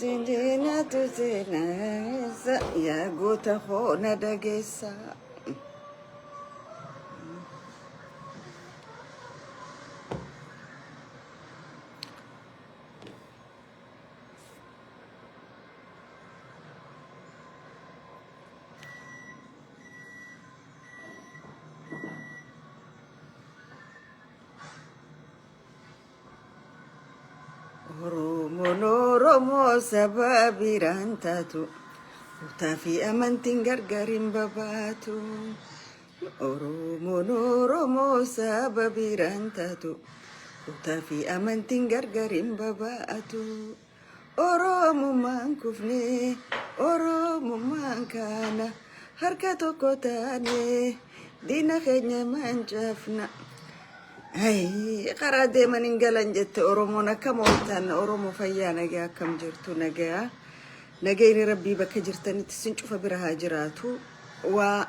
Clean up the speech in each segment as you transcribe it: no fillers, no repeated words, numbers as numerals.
Diinatu seenaa yaa goota koo na dhageessa. Oromoon Oromoo saba biraan taatu kutaa fi amantiin gargar hin babaatu. Oromoon Oromoo saba biraan taatu kutaa fi amantiin gargar hin babaatu. Oromummaan kufnee Oromummaan kaana harka tokko taane diina keenya mancaafna. Ayii, karaa deeman hin galan jette Oromoon. Akkam ooltan Oromoo? Fayyaa nagaa? Akkam jirtu? Nagaa, nagayni rabbii bakka jirtanitti sin cufa bira haa jiraatu. Waa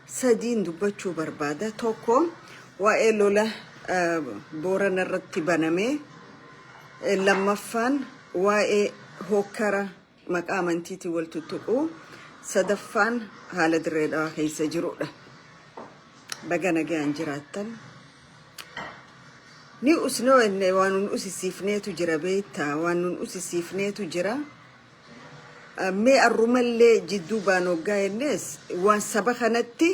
sadiin dubbachuu barbaada. Tokko, waa'ee lola Boorana irratti baname. Lammaffaan, waa'ee hokkara maqaa amantiitiin wal tuttuqu. Sadaffaan, haala Dirree Dhawaa keessa jirudha. Baga nagaan jiraattan. Ni usnoo enne waan nun usisiifneetu jira, beektaa, waan nun usisiifneetu jira. Mee arrumallee jidduu baan hoggaa jennees waan saba kanatti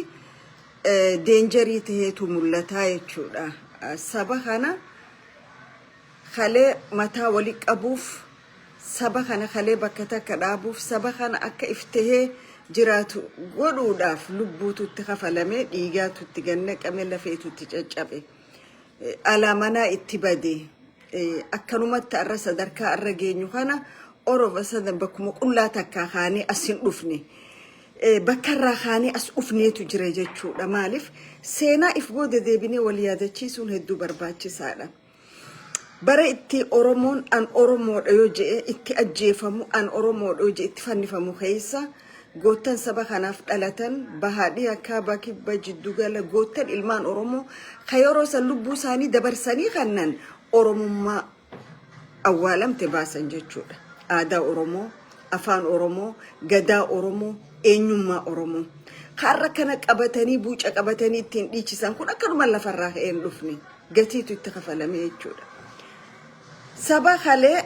dangerii taheetu mul'ataa jechuudha. Saba kana kalee mataa wali qabuuf, saba kana kalee bakka takka dhaabuuf, saba kana akka iftahee jiraatu godhuudhaaf lubbuutu itti kafalame, dhiigaatu itti gannaqame, lafeetu itti caccabe. Alaa manaa itti bade. Akkanumatti arra sadarkaa arra geenyu kana orova sadan bakkuma qullaa takkaa kaanee as hin dhufne. Bakka irraa kaanee as dhufneetu jira jechuudha. Maaliif seenaa if booda deebinee wal yaadachiisuun hedduu barbaachisaadha. Bara itti Oromoon an Oromoodha yoo je'e itti ajjeefamu, an Oromoodha yoo je'e itti fannifamu keessa goottan saba kanaaf dhalatan bahaa dhiha, kaaba kibba, jiddugala, goottan ilmaan Oromoo ka yeroo san lubbuu isaanii dabarsanii kannan Oromummaa awwaalamte baasan jechuudha. Aadaa Oromoo, afaan Oromoo, gadaa Oromoo, eenyummaa Oromoo. Har'a kana qabatanii buuca qabatanii ittiin dhiichisan kun akkanuma lafarraa ka'ee hin dhufne, gatiitu itti kafalame jechuudha. Saba kalee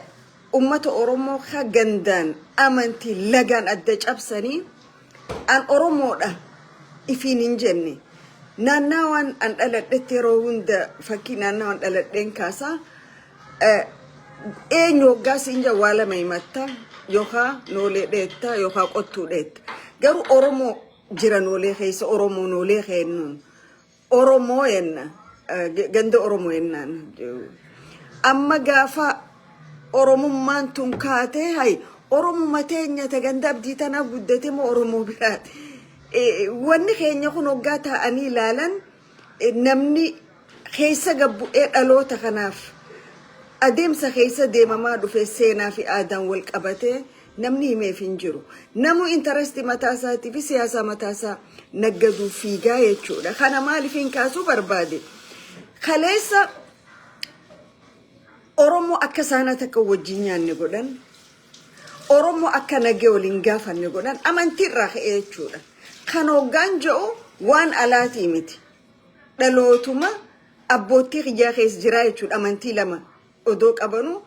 ummata Oromoo ka gandaan, amantii, lagaan adda cabsanii an Oromoodha ifiin hin jenne. Naannawaan an dhaladhetti, yeroo hunda fakkii naannawaan dhaladheen kaasaa, eenyu hoggaa siin jaa waa lama himatta: yookaan Noolee dheetta yookaan Qottuu dheetta. Garuu Oromoo jira Noolee keessa. Oromoo Noolee kennuun Oromoo yenna, ganda Oromoo yennaan. Amma gaafa Oromummaan tun kaatee, hay, Oromuma teenya ta ganda Abdii tanaa guddate moo Oromoo biraati? Wanni keenya kun hoggaa taa'anii ilaalan, namni keessa gabbu'ee dhaloota kanaaf adeemsa keessa deemamaa dhufe seenaa fi aadaan wal qabatee namni himeef hin jiru. Namu interestii mataa isaatii fi siyaasa mataa isaa naggaduu fiigaa jechuudha. Kana maaliif hin kaasuu barbaade? Kaleessa Oromoo akka isaan takka wajjin nyaanne godhan, Oromoo akka nagee waliin gaafanne godhan, amantii irraa ka'ee jechuudha. Kan hoggaan jedhu waan alaatii miti. Dhalootuma abboottii kiyyaa keessa jiraa jechuudha. Amantii lama odoo qabanuu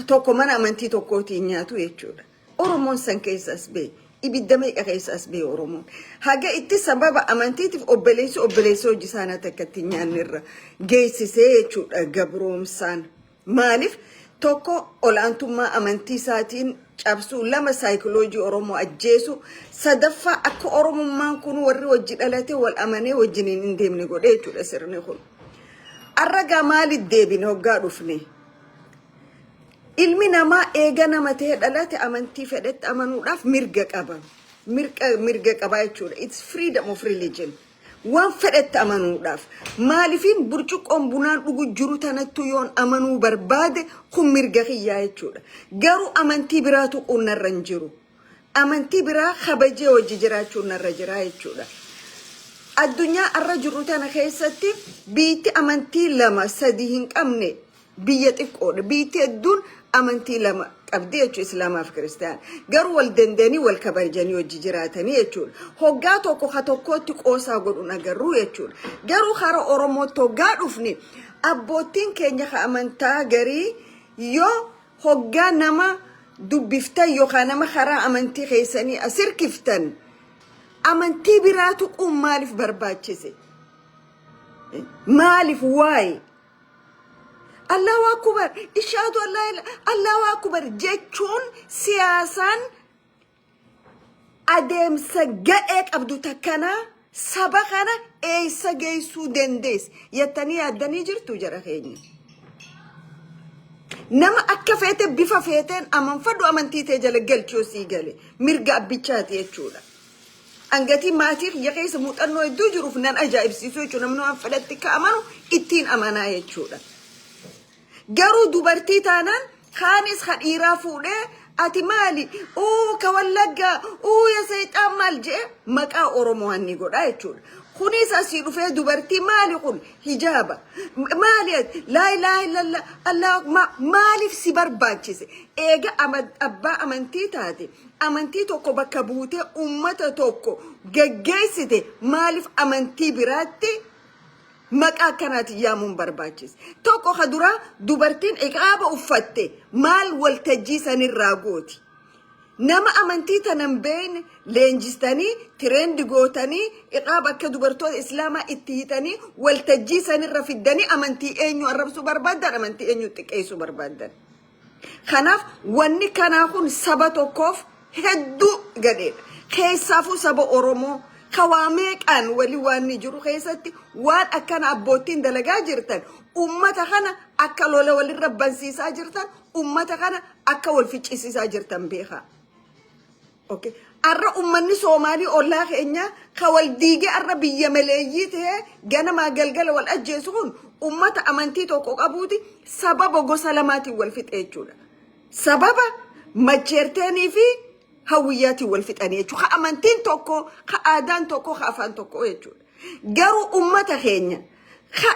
tokko mana amantii tokkootiin nyaatu jechuudha. Oromoon san keessa as ba'e. Ibidda meeqa keessa as ba'e Oromoon? Haga itti sababa amantiitiif obboleessi obboleessa hojii isaanii takka itti nyaanne irra geessisee jechuudha gabroomsaan. Maaliif? Tokko, olaantummaa amantii isaatiin cabsuu; lama, saayikoloojii Oromoo ajjeesu; sadaffaa, akka Oromummaan kun warri wajji dhalate wal amanee wajjiniin hin deemne godhee jechuudha sirni kun. Arragaa maaliif deebine hoggaa dhufne? Ilmi namaa eega nama ta'ee dhalate amantii fedhetti amanuudhaaf mirga qaba. Mirga qaba jechuudha. It's freedom of religion. Waan fedhetti amanuudhaaf. Maaliifin burcuqqoon bunaan dhugu jiru tanattu yoon amanuu barbaade kun mirga kiyyaa jechuudha. Garuu amantii biraa tuquun narra hin jiru. Amantii biraa kabajee hojii jiraachuun narra jira jechuudha. Addunyaa arra jirru tana keessatti biitti amantii lama sadi hin qabne biyya xiqqoodha. Biitti hedduun Amantii lama qabdi jechuudha, Islaamaa fi Kiristaana. Garuu wal danda'anii wal kabajanii hojii jiraatanii jechuudha. Hoggaa tokko ka tokkootti qoosaa godhuun agarru jechuudha. Garuu hara Oromootti hoggaa dhufne, abboottiin keenya ka amantaa garii yoo hoggaa nama dubbiftan yookaan nama karaa amantii keessanii as hirkiftan, amantii biraa tuquun maaliif barbaachise? Maaliif waa'ee? Allahu akbar, ishaatu Allah, Allahu akbar jechuun siyaasaan adeemsa gadhee qabdu takkanaa saba kana eessa geessuu dandeessi jettanii yaaddanii jirtu, jara keenya? Nama akka feete bifa feeteen amanfadhu, amantii tee jala galchuu sii gale mirga abbichaati jechuudha. Angatii maatii kiyya keessa muuxannoo hedduu jiruuf nan ajaa'ibsiisu jechuudha. Namni waan fedhatti akka amanu ittiin amanaa jechuudha. Garuu dubartii taanaan kaanis ka dhiiraa fuudhee, ati maali? Uu ka Wallaggaa, uu ya seexaan maal jee maqaa Oromoo hanni godhaa jechuudha. Kunis asii dhufee dubartii maali kun hijaaba maali ati laa ilaaha illallah Allah maaliif si barbaachise? Eega abbaa amantii taate, amantii tokko bakka buutee ummata tokko geggeessite, maaliif amantii biraatti maqaa akkanaatiin yaamuun barbaachise? Tokko ka duraa, dubartiin iqaaba uffatte maal waltajjii sanirraa gooti? Nama amantii tanan beekne leenjistanii, trend gootanii, iqaaba akka dubartoota Islaamaa itti hitanii waltajjii sanirra fiddanii amantii eenyu arrabsuu barbaaddan? Amantii eenyu xiqqeessuu barbaaddan? Kanaaf wanni kanaa kun saba tokkoof hedduu gadheedha. Keessaafuu saba Oromoo kawaa meeqaan walii waan ni jiru keessatti waan akkana abboottiin dalagaa jirtan, ummata kana akka lola walirra bansiisaa jirtan, ummata kana akka wal ficcisiisaa jirtan beekaa. Okay. Arra ummanni Soomaalii ollaa keenya ka wal diigee arra biyya maleeyyii ta'ee ganamaa galgala wal ajjeesu kun ummata amantii tokko qabuuti, sababa gosa lamaatiin wal fixe jechuudha. Sababa macheerteenii fi hawwiyyaatiin wal fixanii jechuudha. Ka amantiin tokko, ka aadaan tokko, ka afaan tokko jechuudha. Garuu ummata keenya ka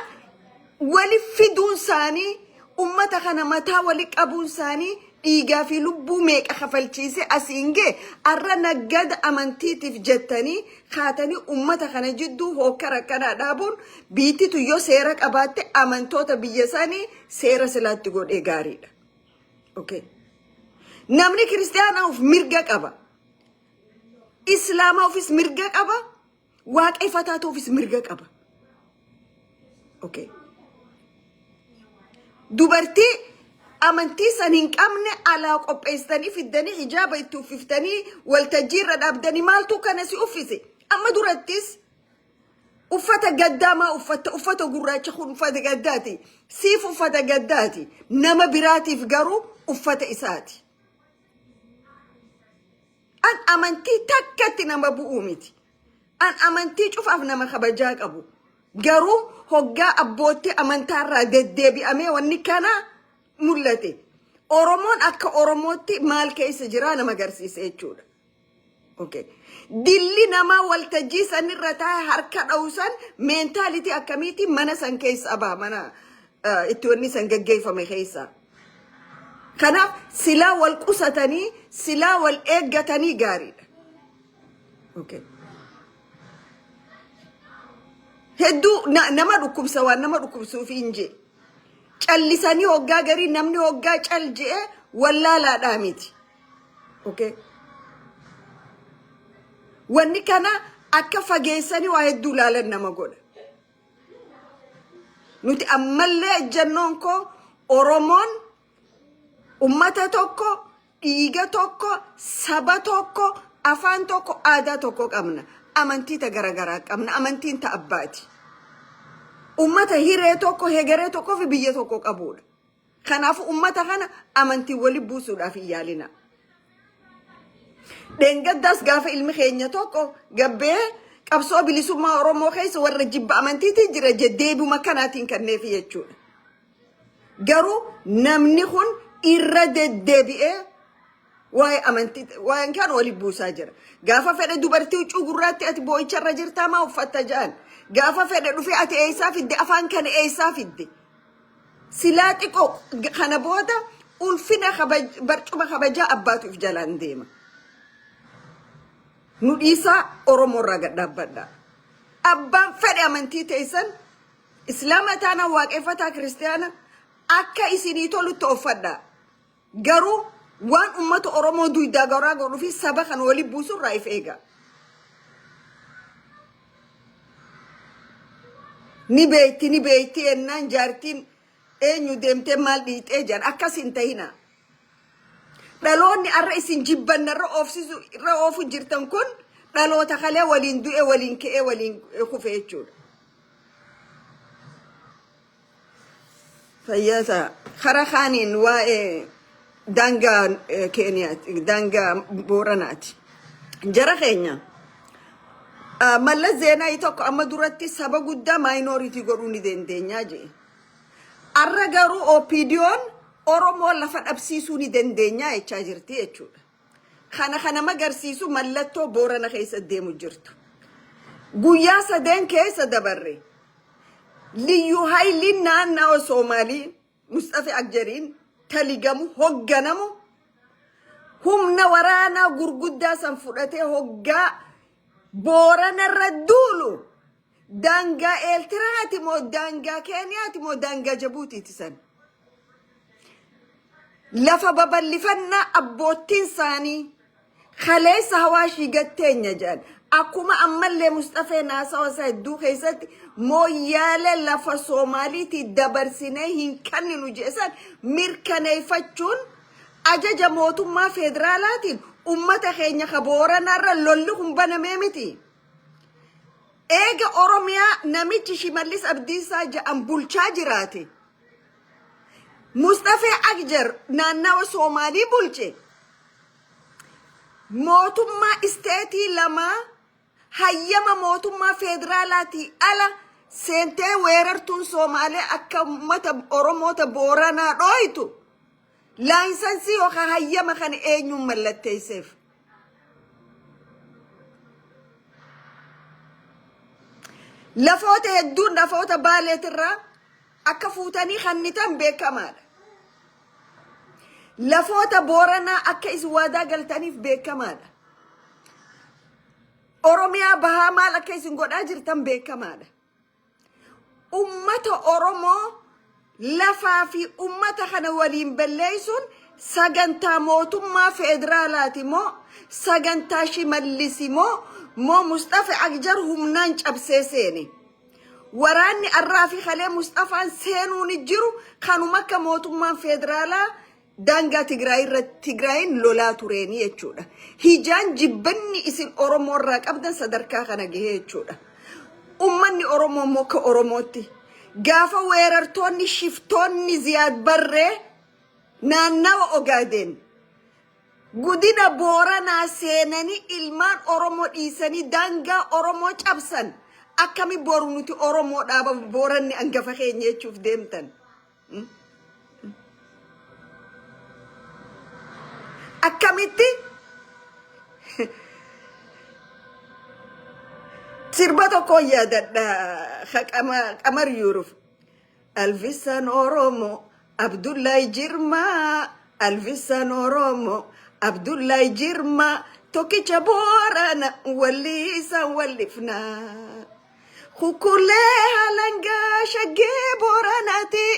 wali fiduun isaanii, ummata kana mataa wali qabuun isaanii dhiigaa fi lubbuu meeqa kafalchiise asiin gee. Arra naggada amantiitiif jettanii kaatanii ummata kana jidduu hookkara akkanaa dhaabuun, biittitu yoo seera qabaatte amantoota biyya isaanii seera silaatti godhee gaariidha. Okay. Namni kiristaanaa mirga qaba. Islaamaa ofis mirga qaba. Waaqeffataa ofis mirga qaba. Okay. Dubartii amantii san hin qabne alaa qopheessitanii fiddanii, hijaaba itti uffiftanii waltajjii irra dhaabdanii, maaltu kana si uffise? Amma durattis uffata gaddaa maa uffatta? Uffata gurraacha kun uffata gaddaati. Siif uffata gaddaati. Nama biraatiif garuu uffata isaati. An amantii takkatti nama bu'uu miti. An amantii cufaaf nama kabajaa qabu. Garuu hoggaa abbootii amantaarraa deddeebi'amee wanni kana mul'ate, Oromoon akka Oromootti maal keessa jiraa nama agarsiisa jechuudha. Okay. Dilli namaa waltajjii sanirra taa'e harka dha'usan mentality akkamiitiin mana san keessa baha, mana itti wanni san gaggeeffame keessa? Kanaaf silaa wal qusatanii, silaa wal eeggatanii gaariidha. Okay. Hedduu nama dhukkubsa, waan nama dhukkubsuuf hin jee. Callisanii hoggaa garii namni hoggaa cal je'e wallaalaadhaa miti. Okay. Wanni kana akka fageessanii waa hedduu ilaalan nama godha. Nuti ammallee ejjennoon koo Oromoon ummata tokko, dhiiga tokko, saba tokko, afaan tokko, aadaa tokko qabna. Amantii ta garaagaraa qabna. Amantiin ta abbaati. Ummata hiree tokko, hegeree tokkoo fi biyya tokko qabudha. Kanaafuu ummata kana amantii wali buusuudhaaf hin yaalina. Dheengaddaas gaafa ilmi keenya tokko gabbee qabsoo bilisummaa Oromoo keessa warra jibba amantiitiin jira deebuma kanaatiin kanneefi jechuudha. Garuu namni kun irra deddeebi'ee waa'ee amantii waa'een kan wali buusaa jira. Gaafa fedhe dubartii huccuu gurraatti ati boo'icharra jirtaa maa uffatta jedhan. Gaafa fedhe dhufee ati eessaa fidde, afaan kana eessaa fidde? Silaa xiqqoo kana booda Ulfina barcuma kabajaa abbaatu if jalaan deema. Nu dhiisaa, Oromoo irraa gad dhaabbadhaa. Abbaan fedhe amantii teessan Islaama taanaan waaqeffataa, Kiristiyaana akka isinii tolutti uffadhaa. Garuu waan uummata Oromoo duydaa garaa godhuu fi saba kan wali buusu irraa if eega. Ni beekti, ni beekti ennaan jaartiin eenyu deemtee maal dhiixee jedhan akkas hin tahina. Dhaloonni arra isin jibbanna irra oofsisu irra oofu jirtan kun dhaloota kalee waliin du'e, waliin ka'ee, waliin kufe jechuudha. Fayyaasa karaa kaaniin waa'ee daangaa Keeniyaati, daangaa Booranaati. Jara keenya, Mallas Zeenaayi tokko amma duratti saba guddaa minority godhuu ni dandeenyaa jee. Arra garuu OPDO'n Oromoo lafa dhabsiisuu ni dandeenyaa jechaa jirti jechuudha. Kana kana magarsiisu mallattoo Boorana keessa deemu jirtu. Guyyaa 3 keessa dabarre. Liyyuu Haayiliin naannawa Soomaalii Mustafa Agjariin taligamu hogganamu humna waraanaa gurguddaa san fudhatee hoggaa Booranarra duulu, daangaa Eeltiraati moo daangaa Keeniyaati moo daangaa Jabuutiiti san? Lafa babal'ifannaa abboottiin isaanii kaleessa Hawaashii gatteenya jedhan, akkuma ammallee Mustafee naasawa isaa hedduu keessatti Mooyyaalee lafa Soomaaliitii dabarsinee hin kenninu jedhan mirkaneeffachuun ajaja mootummaa federaalaatiin ummata keenya ka Booranaarra lolli kun banamee miti. Eega Oromiyaa namichi Shimallis Abdiisaa jedhan bulchaa jiraate. Mustafee Agjar naannawa Soomaalii bulche. Mootummaa isteetii lamaa hayyama mootummaa federaalaatii ala seentee weerartuun Soomaalee akka uummata Oromoota Booranaa dhooytu license yookaan hayyama kana eenyuun mallatteesseef? Lafoota hedduun lafoota Baaleetirraa akka fuutanii kannitan beekamaadha. Lafoota Booranaa akka isin waadaa galtaniif beekamaadha. Oromiyaa bahaa maal akka isin godhaa jirtan beekamaadha. Ummata Oromoo lafaa fi ummata kana waliin balleessuun sagantaa mootummaa federaalaati moo sagantaa Shimallisi moo Mustafa Agjar humnaan cabsee seene? Waraanni arraa fi kalee Mustafaan seenuu ni jiru kanuma akka mootummaan federaalaa daangaa Tigraay irratti Tigraayin lolaa tureeni jechuudha. Hijaan jibbanni isin Oromoo irraa qabdan sadarkaa kana gahee jechuudha. Ummanni Oromoo immoo akka Oromootti gaafa weerartoonni shiftoonni Ziyaad Barree naannawa Ogaadeen gudina Booranaa seenanii ilmaan Oromoo dhiisanii daangaa Oromoo cabsan, akkami boru nuti Oromoo dhaaba, Booranni hangafa keenya jechuuf deemtan? Akkamitti sirba tokkoon yaadadha, Qamar Yuuruf. Alvisan Oromoo Abdullahi Jirmaa, Alvisan Oromoo Abdullahi Jirmaa, tokkicha Boorana walliisan wallifnaa. Kukulee halangaa shaggee Booranaati.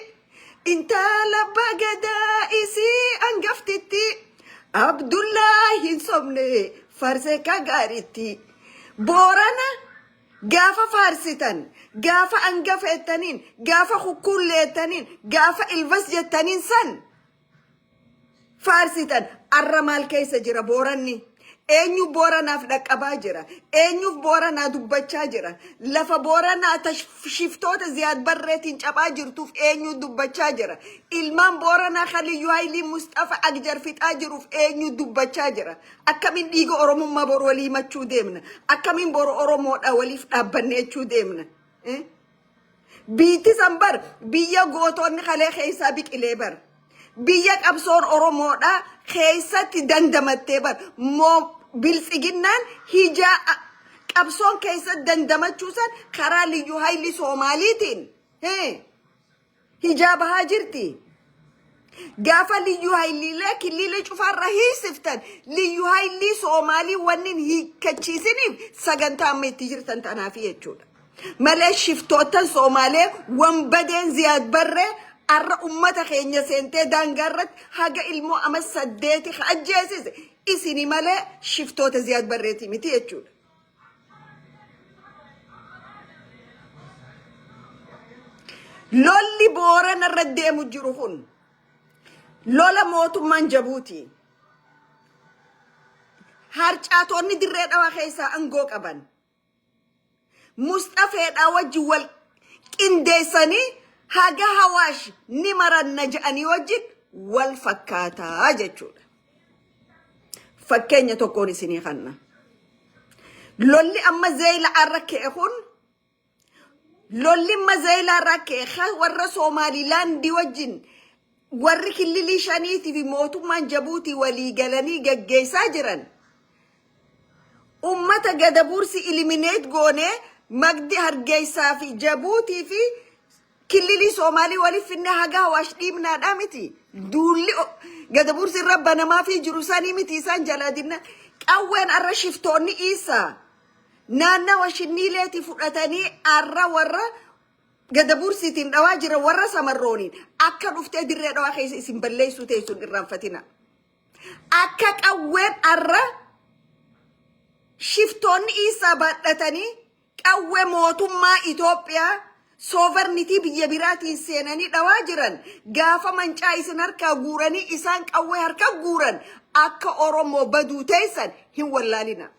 Intala bagadaa isii hangaftitti. Abdullahi hin sobne farsee ka gaariitti. Boorana gaafa faarsitan, gaafa hangafa jettaniin, gaafa kukkuullee jettaniin, gaafa ilvas jettaniin san faarsitan, arra maal keessa jira Booranni? Eenyu Booranaaf dhaqqabaa jira? Eenyuuf Booranaa dubbachaa jira? Lafa Booranaa shiftoota Ziyaad Barreetiin cabaa jirtuuf eenyu dubbachaa jira? Ilmaan Booranaa Kaliyyuu Haayilii Mustafa Agjar fixaa jiruuf eenyu dubbachaa jira? Akkamiin dhiiga Oromummaa boru walii himachuu deemna? Akkamiin boru Oromoodha waliif dhaabbanne jechuu deemna? Biitti san bar biyya gootonni kalee keessaa biqilee bar. Biyya qabsoon Oromoodha keessatti dandamattee bar. Moo biltsiginnaan hijaa qabsoon keessatti dandamachuu san karaa Liyyuu Haayilii Soomaaliitiin hijaa bahaa jirti. Gaafa liyyuu hayiliilee killiilee cufaarra hiisiftan, liyyuu hayilii Soomaalii wanni hin hiikkachiisiniif sagantaa amma itti jirtan tanaafi jechuudha. Malee shiftoottan Soomaalee wanbadeen Ziyaad Barree arra ummata keenya seentee daangaa irratti haga ilmoo ama 8 ka ajjeesise isini malee shiftoota Ziyaad Barreetii miti jechuudha. Lolli Boorana irra deemu jiru kun lola mootummaan Jabuuti. Harcaatonni Dirree Dhawaa keessaa aangoo qaban. Musxafeedhaa wajjin wal qindeessanii haga Hawaash ni maranna jedhanii wajjin wal fakkaataa jechuudha. Fakkeenya tokkoon isinii kanna. Lolli amma Zeeyilaa irra ka'e kun, lolli amma Zeeyilaa irra ka'e warra Soomaalilaandii wajjin warri killilii shaniitii fi mootummaan Jabuutii walii galanii gaggeessaa jiran. Ummata Gadabuursi eliminate goonee Magdi Hargeysaa fi Jabuutii fi killilii Soomaalii waliif finne haga Hawaash dhiibnaadhaa miti. Duulli Gadabuursi irra banamaa fi jiru sanii miti isaan jalaa dinna. Qawween arra shiftoonni Iisaa naannawa Shinniileetii fudhatanii arra warra Gadabuursiitiin dhawaa jira warra Samarrooniin akka dhuftee Dirree Dhawaa keessa isin balleessuu teessuun irraanfatina. Akka qawween arra shiftoonni Iisaa baadhatanii qawwee mootummaa Itoophiyaa sovereignty biyya biraatiin seenanii dhawaa jiran, gaafa mancaa isin harkaa guuranii isaan qawwee harka guuran akka Oromoo baduu teessan hin wallaalina.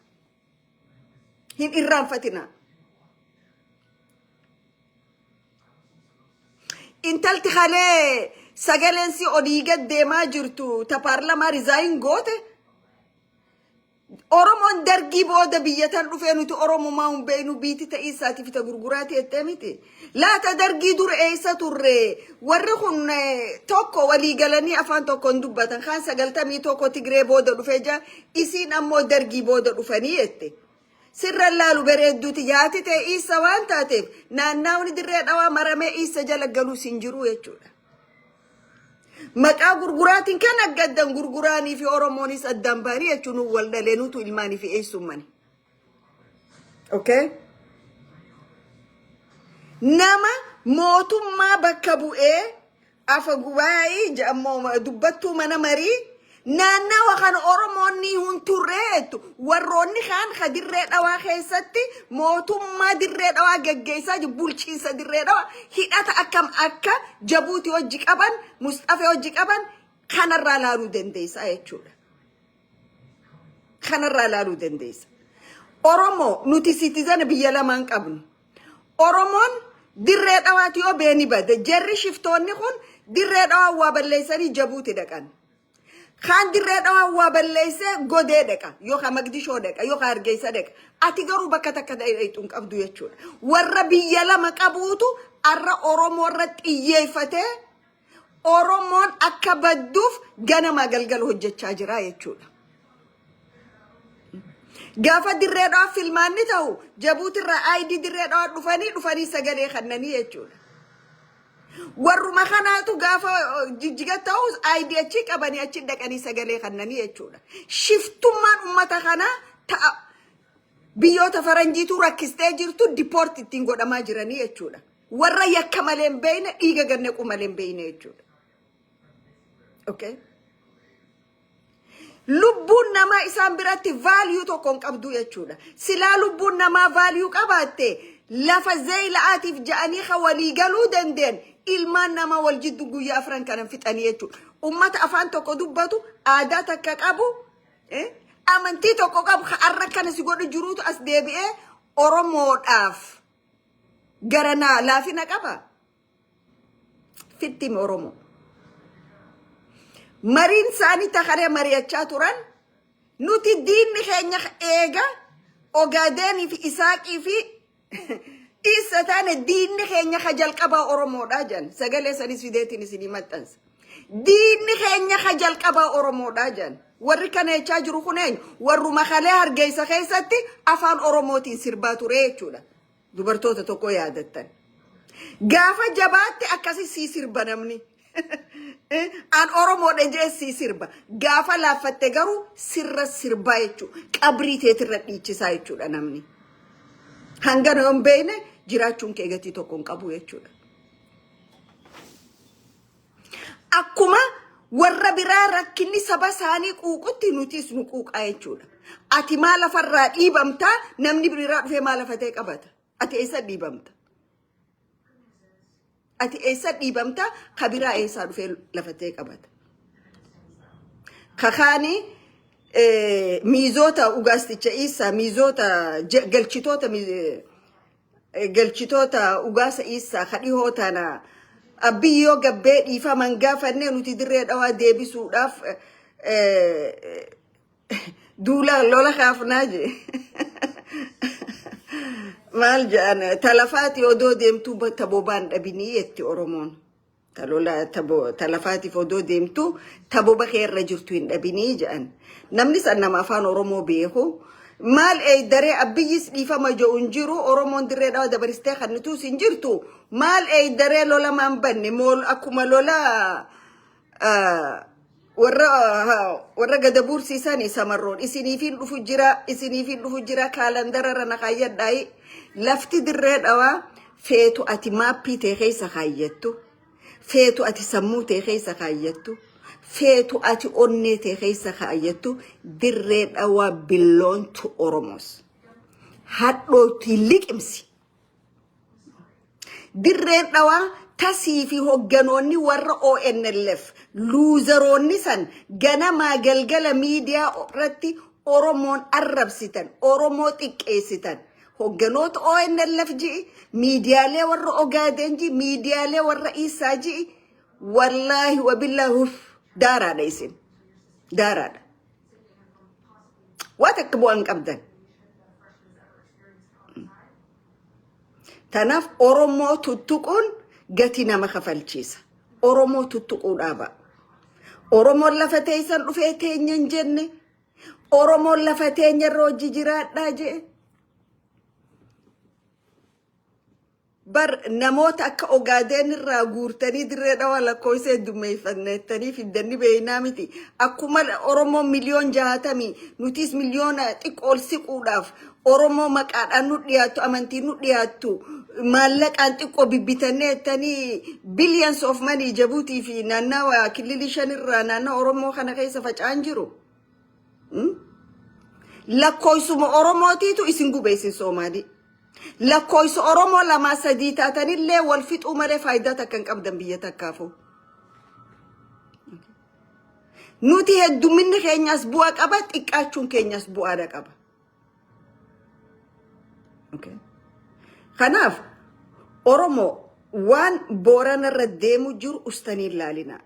Hin irraanfatina. Intalti kalee sagaleen si olii gad deemaa jirtu ta paarlamaa resign goote. Oromoon Dargii booda biyya tan dhufee nuti Oromumaa hin beeknu, biiti ta'ii isaatiif ta gurguraati jettee miti. Laata Dargii dura eessa turre? Warri kun tokko walii galanii afaan tokko hin dubbatan. Kaan 91 Tigree booda dhufee jira. Isiin ammoo Dargii booda dhufanii jette. Sirra laalu bareedduuti yaati ta'e Iissa waan taateef naannaawni Dirree Dhawaa maramee Iissa jala galuus hin jiru jechuudha. Maqaa gurguraatiin kan aggaddan gurguraanii fi Oromoonis addaan bahanii jechuun wal dhalee nutu ilmaanii fi eessummani. Okay? Nama mootummaa bakka bu'ee afa gubaayii jedhamu dubbattuu mana marii naannawa kan Oromoonni hin turreettu, warroonni kaan ka Dirree Dhawaa keessatti mootummaa Dirree Dhawaa geggeessaa jiru, bulchiinsa Dirree Dhawaa hidhata akkam akka Jabuutii hojii qaban, Musxafee hojii qaban kanarraa laaluu dandeessaa jechuudha. Kanarraa laaluu dandeessa. Oromoo nuti citizen biyya lamaan qabnu. Oromoon Dirree Dhawaati yoo beeni bade, jarri shiftoonni kun Dirree Dhawaa waa balleessanii Jabuuti dhaqan. Kaan Dirree Dhawaa waa balleessee Godee dhaqa yookaan Magdishoo dhaqa yookaan Hargeysa dhaqa. Ati garuu bakka takka dhaqxu hin qabdu jechuudha. Warra biyya lama qabuutu arra Oromoo irra xiyyeeffatee Oromoon akka badduuf ganamaa galgala hojjechaa jira jechuudha. Gaafa Dirree Dhawaa filmaanni ta'u Jabuutirraa ID Dirree Dhawaa dhufanii sagalee kennanii jechuudha. Warruma kanaatu gaafa Jijjiga ta'us ID achii qabanii achi dhaqanii sagalee kennanii jechuudha. Shiftummaan uummata kanaa ta'a biyyoota faranjiitu rakkistee jirtu deport ittiin godhamaa jiranii jechuudha. Warra yakka malee hin beekne, dhiiga gannaquu malee hin beekne jechuudha. Okay. Lubbuun namaa isaan biratti value tokko hin qabdu jechuudha. Silaa lubbuun namaa value qabaatte, lafa Zeeyila'aatiif ja'anii ka walii galuu danda'an ilmaan namaa wal jiddu guyyaa afran kanan fixanii jechuudha. Ummata afaan tokko dubbatu, aadaa takka qabu, amantii tokko qabu, har'a kana si godhu jiruutu as deebi'ee Oromoodhaaf gara naa laafina qaba. Fittimi Oromoo. Mariin isaanii takaree mari'achaa turan, nuti diinni keenya eega Ogaadeenii fi Isaaqii fi Isa taane, diinni keenya ka jalqabaa Oromoodha jedhan. Sagalee sanis fideetiin isinii maxxansa. Diinni keenya ka jalqabaa Oromoodha jedhan. Warri kana jechaa jiru kun eenyu? Warruma kalee Hargeysa keessatti afaan Oromootiin sirbaa ture jechuudha. Dubartoota tokko yaadattan. Gaafa jabaatte akkasi sii sirba namni. An Oromoodha jee sii sirba. Gaafa laaffatte garuu sirra sirbaa jechuudha. Qabrii teetirra dhiichisaa jechuudha namni. Hangana yoo hin beekne jiraachuun kee gatii tokko hin qabu jechuudha. Akkuma warra biraa rakkinni saba isaanii quuqutti nutis nu quuqaa jechuudha. Ati maa lafarraa dhiibamtaa, namni biraa dhufee maa lafa ta'e qabata? Ati eessa dhiibamta? Ati eessa dhiibamta? Ka biraa eessaa dhufee lafa ta'e qabata? Kakaani miizoota ugaasticha isaa miizoota galchitoota galchitoota ugaasa isaa ka dhihoo tana abbiyyoo gabbee dhiifaman gaafannee nuti Dirree Dhawaa deebisuudhaaf duula lola kaafnaa jee. Maal jedhan, talafaati odoo deemtuu tabobaan dhabinii jetti Oromoon. Talola talafaatiif odoo deemtu taboba keerra jirtu hin dhabinii jedhan. Namni san nama afaan Oromoo beeku. Maal eeydaree, abbiyyis dhiifama jedhu hin jiru, Oromoon Dirree Dhawaa dabaristee kannituus hin jirtu. Maal eeydaree, lola maan banne mool akkuma lola warra gada buursiisanii samarroon isiniifin dhufu jira, isiniifin dhufu jira, kaalandara irra na kaayyadhaayi. Lafti Dirree Dhawaa feetu ati maappii ta'e keessa kaayyattu, feetu ati sammuu ta'e keessa kaayyattu, feetu ati onnee ta'e keessa kaayyattu, Dirree Dhawaa belong to Oromos. Hadhootti liqimsi. Dirreen Dhawaa tasii fi hogganoonni warra ONLF loseroonni san ganamaa galgala miidiyaa irratti Oromoon arrabsitan, Oromoo xiqqeessitan. Hogganoota ONLF ji'i, miidiyaalee warra Ogaadeen ji'i, miidiyaalee warra Isaa ji'i, wallaahi wabillaahi huf daaraadha isin. Daaraadha. Waan takka bu'aan qabdan. Tanaaf Oromoo tuttuquun gatii nama kafalchiisa. Oromoo tuttuquu dhaaba. Oromoon lafa teessan dhufee teenya hin jenne. Oromoon lafa teenya irra hojii jiraadhaa jee. Bar namoota akka Ogaadeen irraa guurtanii Dirree Dhawaa lakkoofsa heddummeeffannettanii fiddanni beeynaa miti. Akkuma Oromoon 60 miliyoonii nutis miliyoona xiqqoo ol siquudhaaf Oromoo maqaadhaan nu dhiyaattu, amantiin nu dhiyaattu, maallaqaan xiqqoo bibbitannee jettanii billions of money Jabuutii fi naannawa kililii shanirraa naannawa Oromoo kana keessa faca'an jiru. Lakkoofsuma Oromootiitu isin gube, isin Soomaalii. Lakkoofsa Oromoo lamaa sadii taatanillee wal fixuu malee faayidaa takka hin qabdan biyya takkaafuu. Nuti hedduminni keenyas bu'aa qaba, xiqqaachuun keenyas bu'aadha qaba. Okay. Kanaaf Oromoo waan Boorana irra deemu jiru ustanii ilaalina.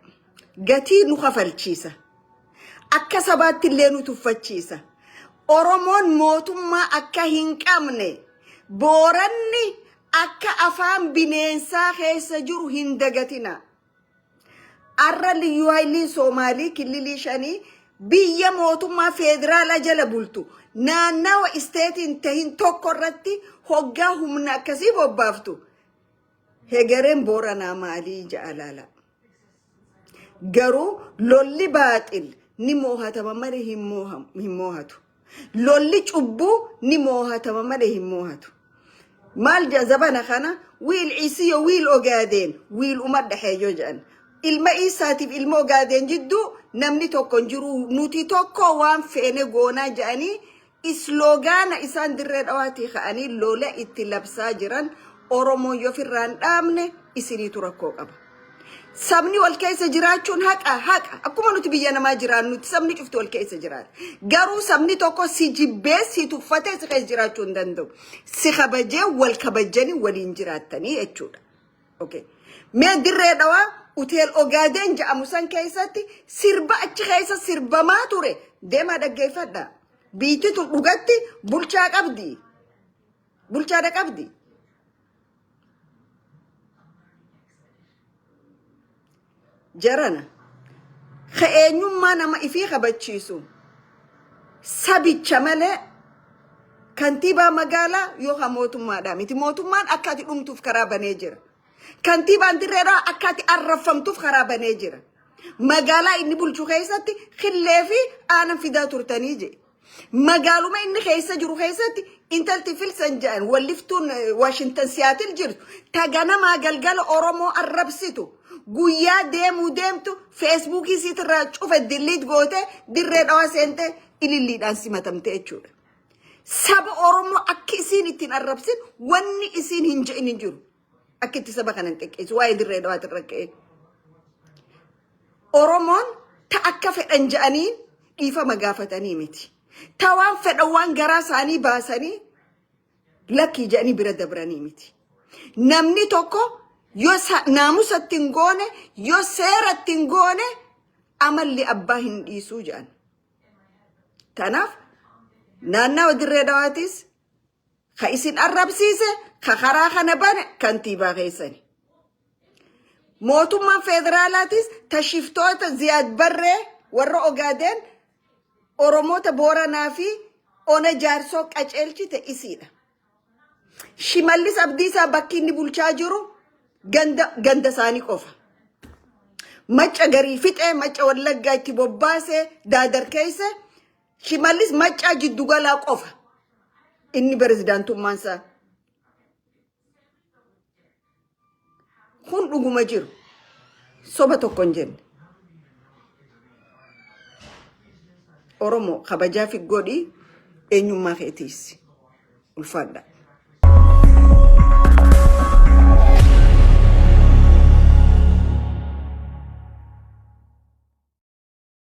Gatii nu kafalchiisa. Akka sabaatti illee nu tuffachiisa. Oromoon mootummaa akka hin qabne, Booranni akka afaan bineensaa keessa jiru hin dagatina. Arra liyyuu haayiliin Soomaalii killilii shanii biyya mootummaa federaalaa jala bultu naannawa stateiin tahin tokko irratti hoggaa humna akkasii bobbaaftu, hegereen Booranaa maalii ja'a laala. Garuu lolli baaxil ni moohatama malee hin moohatu. Lolli cubbuu ni moohatama malee hin moohatu. Maal jedha zabana kana, wiil Ciisiyo wiil Ogaadeen wiil uma dhexeeyyoo jedhan. Ilma Isaatiif ilma Ogaadeen jidduu namni tokko hin jiru, nuti tokko waan feene goonaa jedhanii slogana isaan Dirree Dhawaatii ka'anii lola itti labsaa jiran Oromoon yoo ofirraa hin dhaabne isiniitu rakkoo qaba. Sabni wal keessa jiraachuun haqa haqa. Akkuma nuti biyya namaa jiraannutti sabni cufti wal keessa jiraata. Garuu sabni tokko si jibbee, si tuffatee si keessa jiraachuu hin danda'u. Si kabajee wal kabajanii waliin jiraattanii jechuudha. Okay. Mee Dirree Dhawaa Uteel Ogaadeen jedhamu san keessatti sirba achi keessa sirbamaa ture deemaa dhaggeeffadha. Biitti tun dhugatti bulchaa qabdi. Bulchaadha qabdi. Jarana ka eenyummaa nama ifii kabachiisu sabicha malee kantiibaa magaalaa yookaan mootummaadhaa miti. Mootummaan akka ati dhumtuuf karaa banee jira. Kantiibaan Dirree Dhawaa akka ati arrabfamtuuf karaa banee jira. Magaalaa inni bulchu keessatti killee fi aanan fidaa turtanii jedhe. Magaaluma inni keessa jiru keessatti intalti Filsan jedhan walliftuun Waashintan Siyaatil jirtu ta ganamaa galgala Oromoo arrabsitu guyyaa deemuu deemtu feesbuukii siitirraa cufe dilliit goote Dirree Dhawaa seente ililliidhaan simatamte jechuudha. Saba Oromoo akki isiin ittiin arrabsin wanni isiin hin je'in hin jiru. Akka itti saba kana hin xiqqeessu waa'ee Dirree Dhawaatirra ka'ee. Oromoon ta akka fedhan je'anii dhiifama gaafatanii miti. Ta waan fedhan waan garaa isaanii baasanii lakkii je'anii bira dabranii miti. Namni tokko yoo naamusa itti hin goone, yoo seera itti hin goone, amalli abbaa hin dhiisuu jedhan. Tanaaf naannawa Dirree Dhawaatis ka isin arrabsiise, ka karaa kana bane kantiibaa keessani. Mootummaan federaalaatis ta shiftoota Ziyaad Barree warra Ogaadeen Oromoota Booranaa fi Ona Jaarsoo qaceelchite isiidha. Shimallis Abdiisaa bakki inni bulchaa jiru ganda ganda isaanii qofa. Macca garii fixee, Macca Wallaggaa itti bobbaasee daadar keessa. Shimallis Maccaa jiddugalaa qofa. Inni pirezidaantummaan isaa. Kun dhuguma jiru. Soba tokko hin jenne. Oromoo kabajaa fi godhi, eenyummaa keetiis. Ulfaadha.